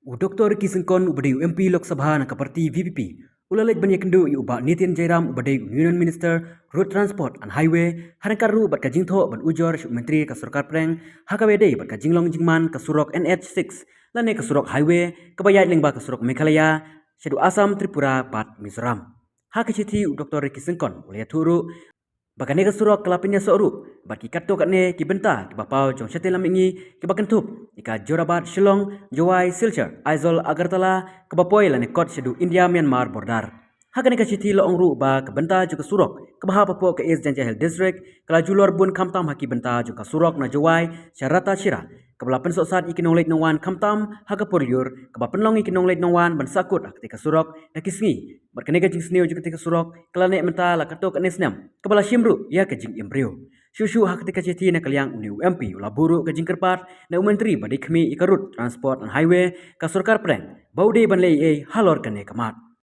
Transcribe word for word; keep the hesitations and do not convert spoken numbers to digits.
U Dr Ricky Syngkon uba dei u MP Lok Sabha na ka party VPP u la leit ban ïakynduh ïa u Bah Nitin Jairam uba dei u Union Minister Road Transport and Highway, ha ryngkat ruh bad ka jingthoh ban ujor sha u Myntri ka Sorkar Pdeng ha kaba ïadei bad ka jinglong jingman ka surok NH six lane ka surok highway kaba ïaid lyngba ka surok Meghalaya shaduh Assam, Tripura bad Mizoram. Ha ka shithi u Dr Ricky Syngkon u la ïathuh ruh ba kane ka surok ka la pynïasoh ruh bad ki katto katne ki bynta kiba paw jong shatei lam mihngi kiba kynthup ïa ka Jorabat Shillong, Jowai Silchar, Aizawl Agartala kaba poi lane kot shaduh India Myanmar border. Ha kane ka shithi la ong ruh ba ka bynta jong ka surok kaba hap hapoh ka East Jaintia Hills District ka la julor bun khamtam ha ki bynta jong ka surok na Jowai sha Rattachira kaba la pynsohsat ïa ki nongleit nongwan khamtam ha ka por lyiur kaba pynlong ïa ki nongleit nongwan ban sahkut ha katei ka surok da ki sngi. Bad kane ka jingsniew jong katei ka surok ka la neh mynta la katto katne snem kaba la shim ruh ïa ka jingim briew. Shuh shuh ha katei ka shithi na ka liang une u MP u la buh ruh ka jingkyrpad na u Myntri ba dei khmih ïa ka Road Transport and Highway ka Sorkar Pdeng ba u dei ban leh ei ei halor kane ka mat.